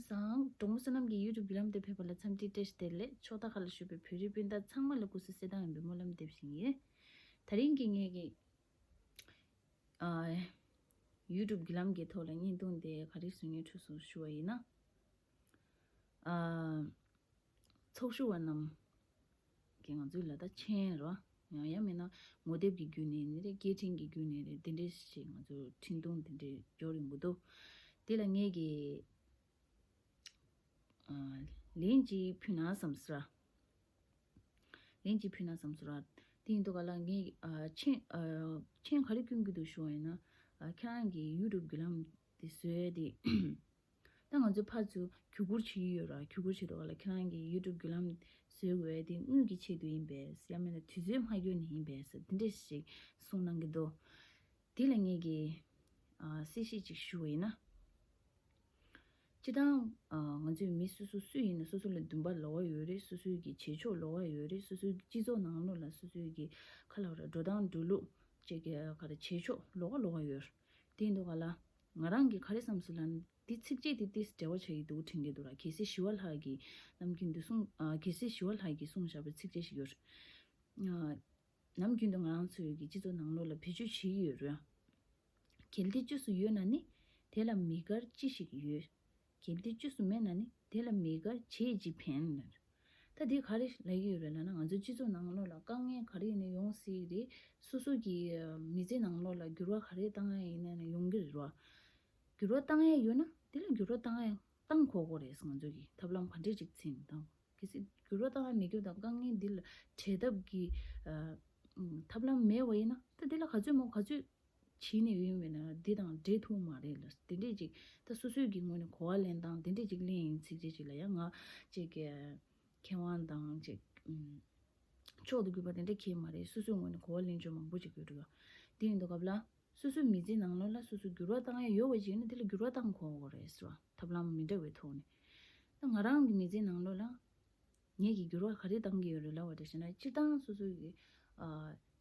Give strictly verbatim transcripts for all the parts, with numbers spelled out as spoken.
ཙང་གྲོགས་མོ་བསོད་ནམས་ཀྱི་ཡུ་ཊུབ་བརྒྱུད་ལམ་དུ་ཕེབས་པ་ལ་འཚམས་འདྲི་བཀྲ་ཤིས་བདེ་ལེགས། ཕྱོགས་མཐའ་ཁག་ལ་བཞུགས་པའི་བོད་རིགས་སྤུན་ཟླ་ཚང་མ་ལ་སྐུ་གཟུགས་གསལ་ཐང་ཡིན་པའི་སྨོན་ལམ་འདེབས་བཞིན་ཡོད། དེ་རིང་གི་ངེད་ཀྱི་ཨ་ཡུ་ཊུབ་བརྒྱུད་ལམ་གྱི་ཐོག་ལ་བརྙན་ཐུང་དེ་ག་རེ་བཟོ་སྙིང་འདོད་སོང་ཞུ་བ་ཡིན་ན། ཨ་ཚོགས་ཞུགས་པ་རྣམས་ཀྱིས་ང་ཚོའི་ལ་ད་མཆན་རོ། ཡང་ཡང་མིན་ན་ངོ་དེབ་ཀྱི་བརྒྱུད་ནས་ནི་རེད། སྐད་འཕྲིན་གྱི་བརྒྱུད་ནས་རེད། དེ་འདྲས་ཞིག་ང་ཚོ་འཕྲིན་ཐུང་དེ་འདྲས་འབྱོར་ཡོང་གི་འདུག་དེ་ལ་ངེད་ཀྱིས་ཨ་ལན་གཅིག་ཕུལ་ན་བསམ་སོང་། ལན་གཅིག་ཕུལ་ན་བསམ་སོང་། དེ་ཡིན་དུས་ག་ལ་ངས་ཨ་མཆན་ཨ་མཆན་ག་རེ་སྐྱོན་གྱི་འདུག་ཞུ་བ་ཡིན་ན། ཨ་ཁྱེད་རང་གི་ཡུ་ཊུབ་བརྒྱུད་ལམ་དེ་བཟོས་ཏེ། ད་ང་ཚོ་ཕར་ཚུར་གུས་བཀུར་བྱེད་ཀྱི་ཡོད་ར། གུས་བཀུར་བྱེད་དུས་ག་ལ་ཁྱེད་རང་གི་ཡུ་ཊུབ་བརྒྱུད་ལམ་བཟོས་དགོས་དེ་དངུལ་གྱི་ཆེད་དུ་ཡིན་པས། ཡང་མིན་ན་དུས་ཚོད་མ་འཁྱོལ་ནས་ཡིན་པས་ཟེར་དེ་འདྲས་ཞིག་གསུངས་གནང་གི་འདུག་དེ་ལ་ངས་ཀྱི་ཨ་གསལ་བཤད་ཅིག་ཞུ་བ་ཡིན་ན། སྤྱིར་བཏང་ཨ་ང་ཚོའི་མི་སོ་སོ་སུ་ཡིན་ན་སོ་སོ་ལ་འདུན་པ་ལོགས་ཀ་ཡོད་རེད། སོ་སོའི་གི་བྱེད་ཕྱོགས་ལོགས་ཀ་ཡོད་རེད། སོ་སོའི་སྤྱི་ཚོགས་ནང་ལོགས་ལ་སོ་སོའི་གི་ཁ་ལ་བ་ར་འགྲོ་སྟངས་འགྲོ་ལུགས་བཅས་ཀྱི་ག་རེ་བྱེད་ཕྱོགས་ལོགས་ཀ་ལོགས་ཀ་ཡོད་རེད། དེ་ཡིན་དུས་ག་ལ་ང་རང་གི་ག་རེ་བསམ་སོང་ལབ་ན། འདི་ཚིགས་བཅད་འདི་ཏིས་འབྲེལ་བ་ཆགས་ཀྱི་འདུག་དྲན་གྱི་འདུག་ར། རྒྱལ་སྲས་ཞི་བ་ལྷ་གིས་ནམ་རྒྱུན་དུ་གསུངས་ཨ་རྒྱལ་སྲས་ཞི་བ་ལྷ་གིས་གསུངས་བཞག་པའི་ཚིགས་བཅད་ཞིག་ཡོད་རེད། ཨ་ནམ་རྒྱུན་དུ་ང་རང་ཚོའི་གི་སྤྱི་ཚོགས་ནང་ལོགས་ལ་བེད་སྤྱོད་བྱེད་ཀྱི་ཡོད་རེད། གལ་ཏེ་བཅོས་སུ་ཡོད་ན་ནི། དེ་ལ་མི་དགར་ཅི་ཞིག་ཡོད། གལ་ཏེ་བཅོས་སུ་མེད་ན་ནི། དེ་ལ་མི་དགར་བྱས་ཅི་ཕན་ལབ། ད་དེ་ག་རེ་ལབ་ཀྱི་ཡོད་རེད་ལབ་ན། ང་ཚོའི་སྤྱི་ཚོགས་ནང་ལོགས་ལ་དཀའ་ངལ་ག་རེ་ཡིན་ན་ཡོང་སྲིད་རེད། སོ་སོ་གི་མི་ཚེ་ནང་ལོགས་ལ་འགྱུར་བ་ག་རེ་བཏང་ཡ་ཡིན་ན་ཡོང་གི་རེད་ར། འགྱུར་བ་བཏང་ཡ་ཡོད་ན་དེ་ལ་འགྱུར་བ་བཏང་ཡ་བཏང་དགོས་ཀྱི་རེད། ང་ཚོ་གི་ཐབས་ལམ་ག་འདྲས་ཅིག་འཛིན་དང་། གལ་སྲིད་འགྱུར་བ་བཏང་ཡ་མེད་རྒྱུ་དང་དཀའ་ངལ་འདི་ལ་བྲལ་ཐབས་ཀྱི་ཨ་ཐབས་ལམ་མེད་པ་ཡིན་ན། ད་འདི་ལ་ག་ཚོད་མོ་ག་ཚོད་བྱས་ནས་ཡོད་མེད་ན་འདི་དང་འབྲལ་ཐུབ་མ་རེད་ལ། དེ་འདྲས་ཅིག་ད་སོ་སོའི་གི་ངོས་ནས་གོ་བ་ལེན་སྟངས་དེ་འདྲས་ཅིག་ལེན་ཡིན་ཚིགས་བཅད་ཅིག་ལ་ཡང་ང་ཅིག་གི་མཁས་དབང་དང་ཅིག་ཨུམ་མཆོག་ཏུ་གྱུར་པ་དེ་འདྲ་གང་ཡང་མ་རེད། སོ་སོའི་ངོས་ནས་གོ་བ་ལེན་ཆོག་མང་པོ་ཅིག་ཡོད་རེད་བ། དེ་ཡིན་དུས་སྐབས་ལ་སོ་སོའི་མི་ཚེའི་ནང་ལོགས་ལ་སོ་སོ་འགྱུར་བ་བཏང་ཡ་ཡོད་པ་ཅིག་ཡིན་ན་དེ་ལ་འགྱུར་བ་བཏང་དགོས་པ་རེད་ཟེར་བ། ཐབས་ལམ་མི་འདྲ་བའི་ཐོག་ནས། ད་ང་རང་གི་མི་ཚེའི་ནང་ལོགས་ལ་ངེད་ཀྱིས་འགྱུར་བ་ག་རེ་བཏང་གི་ཡོད་རེད་ལབ་པ་དེ་བྱས་ན། སྤྱིར་བཏང་སོ་སོ་གི་ཨ་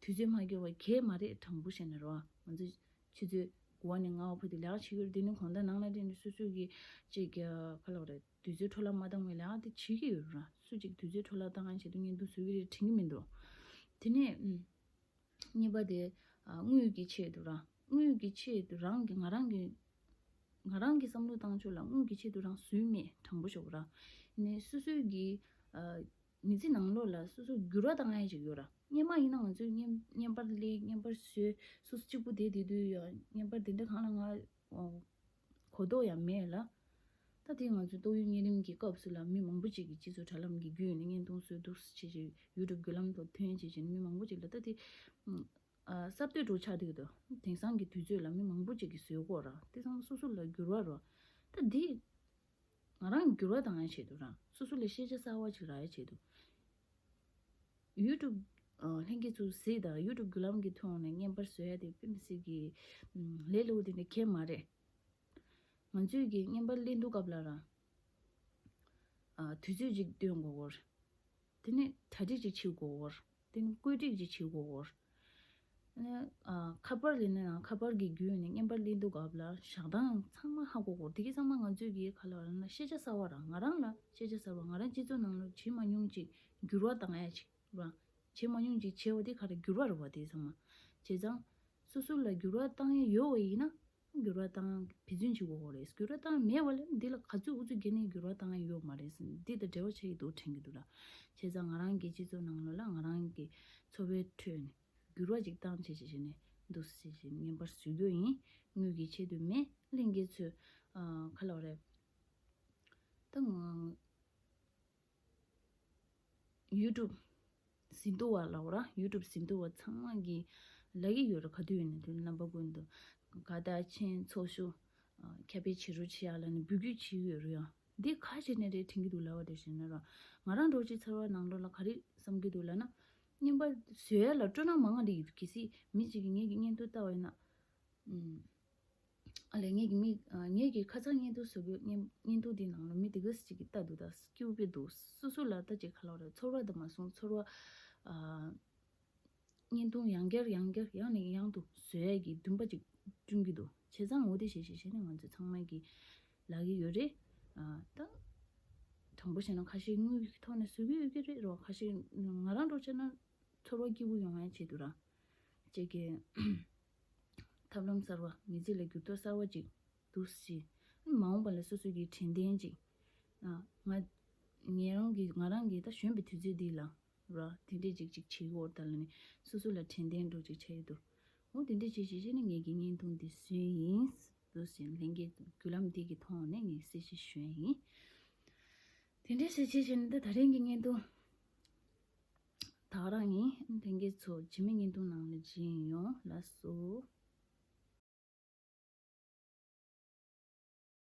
དུས་ཚོད་མ་འཁྱོལ་བ་གང་ཡང་མ་རེད། དྲང་པོ་བཤད་ན་རེད་བ། ང་ཚོ་ཆུ་ཚོད་དགུ་པ་ནས་ལྔ་པ་བར་དུ་ལས་ཀ་བྱེད་ཀྱི་ཡོད་རེད། དེ་ནས་གང་ལྟར་ནང་ལ་སླེབས་ནས་སོ་སོ་གི་ཅིག་ཨ་ག་ལབ་རེད། དུས་ཚོད་འཕྲོ་བརླག་མ་བཏང་བའི་ལས་ཀ་དེ་བྱེད་ཀྱི་ཡོད་ར། སུ་གཅིག་དུས་ཚོད་འཕྲོ་བརླག་བཏང་ཡ་ཆེད་དུ་བརྙན་ཐུང་བཟོ་གི་རེད་དྲན་གྱི་མི་འདུག་དེ་ནས་ཨུམ་གཉིས་པ་དེ་ཨ་དངུལ་གྱི་ཆེད་དུ་ར། དངུལ་གྱི་ཆེད་དུ་རང་གི་ང་རང་གི་ང་རང་གི་བསམ་བློ་བཏང་ཕྱོགས་ལ་དངུལ་གྱི་ཆེད་དུ་རང་བཟོས་མེད། དྲང་པོ་ཞུ་གི་ར། ནས་སོ་སོའི་གི་ཨ་མི་ཚེ་ནང་ལོགས་ལ་སོ་སོ་འགྱུར་བ་བཏང་ཡ་ཅིག་ཡོད་ར། སྔོན་མ་ཡིན་ན་ང་ཚོས་བརྙན་བརྙན་པར་སླེབས། བརྙན་པར་བཟོས། སོ་སོ་གཅིག་པུ་བསྡད་བསྡད་དུས་ཡང་བརྙན་པར་དེ་འདྲ་གང་ལ་ང་གོ་རྟོགས་ཡང་མེད་ལ། ད་དེ་ང་ཚོའི་ཏོག་དབྱིབས་གཉན་རིམས་ཀྱི་སྐབས་སུ་ལ་མི་མང་པོ་ཅིག་གིས་སྤྱི་ཚོགས་དྲ་ལམ་གྱི་བརྒྱུད་ནས་བརྙན་ཐུང་བཟོས་འདུག་ཟེར་བྱས་བྱས། ཡུ་ཊུབ་བརྒྱུད་ལམ་ཐོག་ཐོན་བྱས་བྱས་ནས་མི་མང་པོ་ཅིག་ལ་ད་དེ་ཨ་གསར་གཏོད་འདྲ་ཆགས་བསྡད་ཀྱི་འདུག་དེང་སང་གི་དུས་ཚོད་ལ་མི་མང་པོ་ཅིག་གིས་བཟོས་ཀྱི་ཡོད་ར། དེ་ཚང་མ་སོ་སོ་ལ་འགྱུར་བ་ར། ད་འདི་ང་རང་འགྱུར་བ་བཏང་ཡ་ཆེད་དུ་ར། སོ་སོ་ལ་ཤེས་བྱ་གསར་བ་ཅིག་རག་ཡ་ཆེད་དུ། ཡུ་ཊུབ་ཨ་ལྷན་རྒྱས་ཚོས་གཟིགས་དང་། ཡུ་ཊུབ་བརྒྱུད་ལམ་གྱི་ཐོག་ནས་བརྙན་པར་བཟོ་ཡ་དེ་དཔེ་མི་སྲིད་ཀྱི་ཨམ་ལས་སླ་པོ་དེ་འདྲ་གང་ཡང་མ་རེད། ང་ཚོས་ཀྱི་བརྙན་པར་སླེབས་དུས་སྐབས་ལ་ར། ཨ་དུས་ཚོད་ཅིག་བཏོན་དགོས་ཀྱི་ཡོད་རེད། དེ་ནས་གྲ་སྒྲིག་ཅིག་བྱེད་དགོས་ཀྱི་ཡོད་རེད། དེ་ནས་བཀོད་སྒྲིག་ཅིག་བྱེད་དགོས་ཀྱི་ཡོད་རེད། ཨ་ནི་ཨ་ཁ་པར་ལེན་ན་ཡང་ཁ་པར་གྱི་བརྒྱུད་ནས་བརྙན་པར་ལེན་དུས་སྐབས་ལ་བཞག་སྟངས་ཚང་མ་ཧ་གོ་གོ། དེ་གི་ཚང་མ་ང་ཚོས་ཀྱི་ག་ལབ་ར་ན་ཤེས་བྱ་གསར་བ་ར། ང་རང་ལ་ཤེས་བྱ་གསར་བ། ང་རང་སྤྱི་ཚོགས་ནང་ལ་བྱེད་མ་མྱོང་ཅིག་འགྱུར་བ་བཏང་ཡ་ཅིག་ར། བྱེད་མ་མྱོང་ཅིག་བྱས་པ་དེ་ག་རེ་འགྱུར་བ་རེད་བ། དེ་ཚང་མ་བྱས་ཙང་སོ་སོ་ལ་འགྱུར་བ་བཏང་ཡ་ཡོད་པ་ཡིན་ན། འགྱུར་བ་བཏང་འབད་བརྩོན་བྱེད་དགོས་ཀྱི་རེད། འགྱུར་བ་བཏང་མེད་པ་ལ་འདི་ལ་ག་ཚོད་ཨུ་ཚུགས་བརྒྱབ་ནས་འགྱུར་བ་བཏང་ཡ་ཡོད་མ་རེད་ཟེར་ནས་འདི་དང་འབྲེལ་བ་ཆགས་ཀྱི་འདུག་དྲན་གྱི་འདུག་ལ། བྱས་ཙང་ང་རང་གི་སྤྱི་ཚོགས་ནང་ལོགས་ལ་ང་རང་གི་འཚོ་བའི་ཁྲོད་ནས་འགྱུར་བ་ཅིག་བཏང་བྱས་བྱས་བྱས་ནས་འདུག་སེ་བྱས་བྱས་བརྙན་པར་བཟོ་རྒྱུ་ཡིན། དངུལ་གྱི་ཆེད་དུ་མེད། ལྷན་རྒྱས་ཚོས་ཨ་ག་ལབ་རེད། ད་ང་ཡུ་ཊུབ་ཟིན་ཐོ་བ་ལབ་ར། ཡུ་ཊུབ་ཟིན་ཐོ་བ་ཚང་མ་གིས་ལབ་ཀྱི་ཡོད་རེད། ག་དུས་ཡིན་ན་དུས་རྣམ་པ་ཀུན་ཏུ་དགའ་རྟགས་མཆན་ཚོགས་ཞུགས་ཨ་ཁྱབ་སྤེལ་བྱེད་རོགས་བྱེད་ཡ་ལབ་ནས་འབོད་སྐུལ་བྱེད་ཀྱི་ཡོད་རེད། ཡང་འདི་ག་བྱས་ནས་རེད་དྲན་གྱི་འདུག་ལབ་པ་དེ་བྱས་ན་ར། ང་རང་འདྲ་བོ་ཅིག་ཚོར་བ་ནང་ལོགས་ལ་ག་རེ་བསམ་གྱི་འདུག་ལབ་ན། བརྙན་པར་བཟོ་ཡ་ལ་སྤྲོ་སྣང་མང་བ་རེད་ཡོད། གལ་སྲིད་མི་གཅིག་གིས་ངེད་ཀྱི་བརྙན་ཐུང་ལྟ་བ་ཡིན་ན། ཨ་ལས་ངེད་ཀྱི་མི་ཨ་ངེད་ཀྱི་ཁ་སང་བརྙན་ཐུང་བཟོ་དགོས། བརྙན་བརྙན་ཐུང་འདི་ནང་ལ་མི་དེ་ག་ཙམ་ཅིག་གིས་ལྟ་འདུག་ད་སྐྱིད་པོ་དཔེ་འདུག་སོ་སོ་ལ་ལྟ་ཅིག་ག་ལབ་རེད། ཚོར་བ་དང་མ་སོང་། ཚོར་བ་ཨ་བརྙན་ཐུང་ཡང་བསྐྱར་ཡང་བསྐྱར་ཡང་ནས་ཡང་དུ་བཟོ་ཡས་ཀྱི་འདུན་པ་ཅིག་བསྐྲུན་གྱི་འདུག་བྱས་ཙང་འོ་དེ་བྱས་བྱས་བྱས་ནས་ང་ཚོ་ཚང་མ་གིས་ལབ་ཀྱི་ཡོད་རེད། ད་དྲང་པོ་བཤད་ན་ཁ་ཤས་དངུལ་གྱི་ཐོག་ནས་བཟོ་གི་ཡོད་ཀྱི་རེད་རོ། ཁ་ཤས་ང་རང་འདྲ་བྱས་ན་ཚོར་བ་སྐྱིད་པོ་ཡོང་ཡ་ཆེད་དུ་ར་ཅིག་གི་ཐབས་ལམ་གསར་བ་མི་ཚེ་ལ་འགྱུར་ལྡོག་གསར་བ་ཅིག་འདུག་སེ། མ་འོངས་པ་ལ་སོ་སོ་གི་དྲན་རྟེན་ཅིག་ང་ངེད་རང་གི་ང་རང་གི་ད་གཞོན་པའི་དུས་ཚོད་འདི་ལ་ར་དེ་འདྲས་ཅིག་ཅིག་བྱེད་དགོས་ད་ལ་ནི་སོ་སོ་ལ་དྲན་རྟེན་འདྲ་ཅིག་བྱས་ཡོད་དོ། འོ་དེ་འདྲས་ཅིག་བྱེད་བྱས་ནས་ངེད་ཀྱི་བརྙན་ཐུང་འདི་བཟོས་ཡིན། འདུག་སེ་ལྷན་རྒྱས་བརྒྱུད་ལམ་འདི་གི་ཐོག་ནས་ངས་གསལ་བཤད་ཞུ་ཡ་ཡིན། དེ་འདྲས་བྱས་བྱས་བྱས་ནས་ད་ད་རིང་གི་བརྙན་ཐུང་ད་ག་རང་ཡིན། ལྷན་རྒྱས་ཚོ་རྗེས་མའི་བརྙན་ཐུང་ནང་ལ་མཇལ་ཡོང་། ལགས་སོ།